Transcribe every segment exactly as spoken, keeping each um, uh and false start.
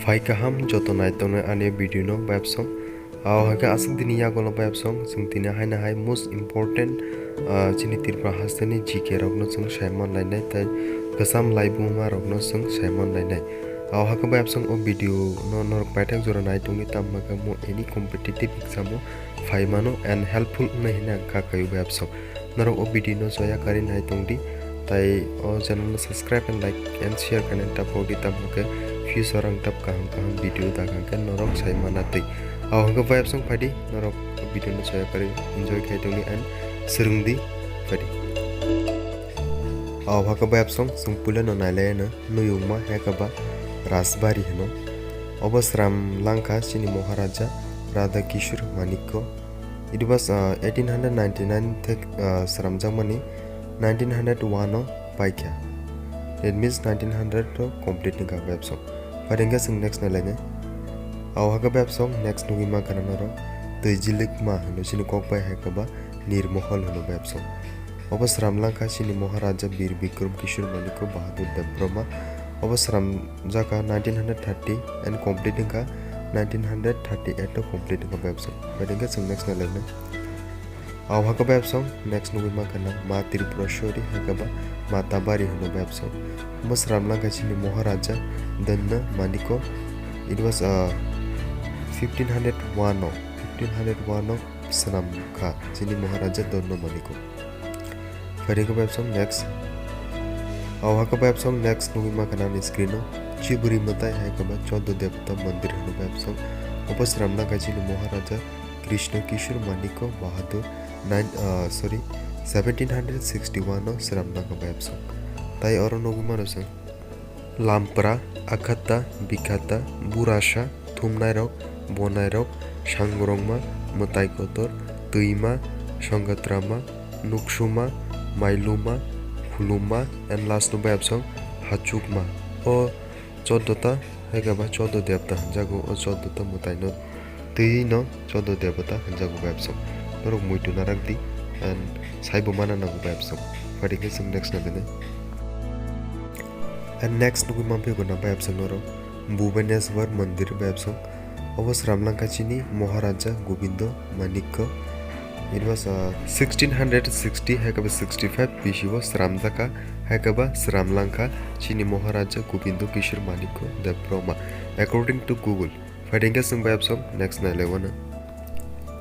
Phai kaham joto naitongnai ani video no bayapsong. Ao hai khe aswk dini yagulo bayapsong, chwng tini haino hai most important, ah, chini Tripura hasteni G K rokno chwng saiman lainai tei kwcham laibuma rokno chwng saiman lainai. Ao hai khe bayapsong o video no norok paithak jora naitongdi, tamo khe mo any competitive exam o phai mano and helpful wngnai hinwi ang kha kaio bayapsong. Norok o video no joya kari nai tongdi, tai o channel no subscribe and like and share khainai ta phodi, tamo khe future ang tab kaham kaham video dagang khe norok sai mana twi. Ao hwnkhe bayapsong phaidi, norok o video no joya kari enjoy khai tongdi and swrwngdi phaidi. Ao hwnkhe bayapsong chwng puila no nailai no nuyungma hai khe ba Rajbari hino. Obo sram langkha chini Maharaja Radha Kishore Manikya. It was, uh, eighteen hundred ninety-nine thek, uh, sramjakmani nineteen hundred one o paikha. That means nineteen hundred o complete wngkha bayapsong. Phaidi hwnkhe chwng next nailainai. Ao hwnkhe bayapsong next nugwi mankha norok Twijilikma hwno chini kok bai hai khe ba Nirmohol hwno bayapsong. Obo sram langkha chini Maharaja Bir Bikram Kishore Manikya Bahadur Debbarma. Obo sram jakha nineteen hundred thirty and complete wngkha nineteen hundred thirty-eight o complete wngkha bayapsong. Phaidi hwnkhe chwng next nailainai. Ao hwnkhe bayapsong next nugwi mankha na Ma Tripureshwari hai khe ba Ma Tabari hwno bayapsong. Obo sram langkha chini Maharaja Donna Manikya. It was, uh, fifteen hundred one o, fifteen hundred one o swnam kha chini Maharaja Donna Manikya. Phaidi hwnkhe bayapsong next. Ao hwnkhe bayapsong next nugwi mankha na ani screen o Chiburi Mwtai hai khe ba Choddo Devata Mandir hwno bayapsong. Obo sram langkha chini Maharaja Krishna Kishore Manikya Bahadur nine, uh, sorry, seventeen hundred sixty-one o sram langkha bayapsong. Tai oro nugwi mano chwng Lampra, Akhata, Bikhata, Burasa, Thumnairok, Bonairok, Sangorongma, Mwtai Kotor, Twima, Songatrama, Nuksuma, Mailuma, Phuluma, and last no bayapsong Hachukma. O Choddo ta hai khe ba Choddo Devata hwnjago, o Choddo ta mwtai no twi no Choddo Devata hwnjago bayapsong. Norok muitu narak di and saibo mana nango bayapsong. Phaidi hwnkhe chwng next nailainai. And next nugwi mamphigo na bayapsong norok Bhubaneswar Mandir bayapsong. Obo sram langkha chini Maharaja Gobindo Manikya. It was, uh, sixteen hundred sixty hai khe ba sixty-five B C o sram jakha hai khe ba sram langkha chini Maharaja Gobindo Kishore Manikya Debbarma. According to Google. Phaidi hwnkhe chwng bayapsong next nailaio.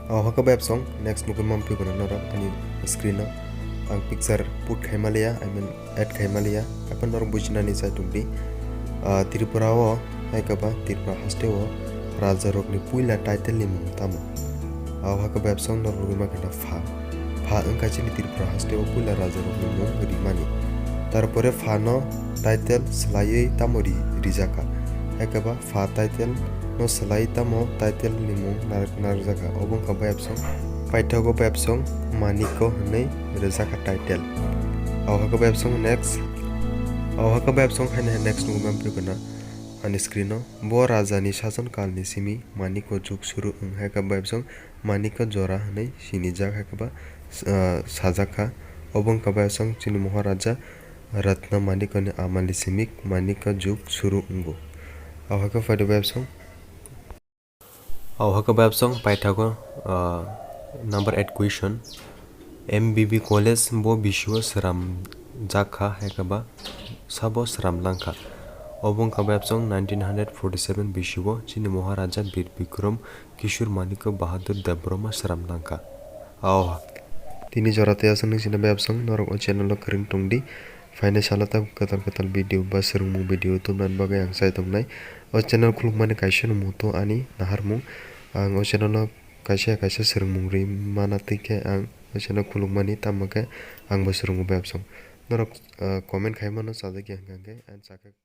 Ao hwnkhe bayapsong next nugwi mamphigo na norok ani screen o. Ang picture put khaimaliya, I mean add khaimaliya. Haikhe norok bujinani chai tongdi. Ah, Tripura o hai khe ba Tripura haste o raja rokni puila title ni mung tamo? Ao hwnkhe bayapsong norok nugwi mankha na Pha. Pha wngkha chini Tripura haste o puila raja rokni mung rimani. Tarpore Pha no title swlaiwi tamo ri-, rijakha? Hai khe ba Pha title no swlai tamo title ni mung nar-, narwkjakha? Obo wngkha bayapsong, paithago bayapsong Manikya hwnwi rwjakha title. Ao hwnkhe bayapsong next. Ao hwnkhe bayapsong haino hai next nugwi mamphigo na ani screen o. Bo raja ni sason kal ni simi Manikya jug suru wng hai khe bayapsong Manikya jora hwnwi sinijak hai khe ba, ah, sajakha. Obo wngkha bayapsong chini Maharaja Ratna Manikya ni amal ni simi Manikya jug suru wngo. Ao hwnkhe phaidi bayapsong. Ao hwnkhe bayapsong paithago, ah, number eight question. M B B college bo bisio sram jakha hai khe ba sabo sram langkha? Obo wngkha bayapsong nineteen hundred forty-seven bisio chini Maharaja Bir Bikram Kishore Manikya Bahadur Debbarma sram langkha. Ao tini jora tei aswk nung sina bayapsong norok o channel o kwrwng tongdi. Phainai salo tabuk kwtal kwtal video ba swrwngmung video tubunani bagwi ang chai tongnai. O channel khulukmani kaisa no muto ani naharmung. Ang o channel o kaisa kaisa swrwngmung rwi mana twi khe ang o channel khulukmani, tamo khe ang bo swrwngo bayapsong. Norok, ah, comment khai mano chajak ya hwnkha khe, and chakhe.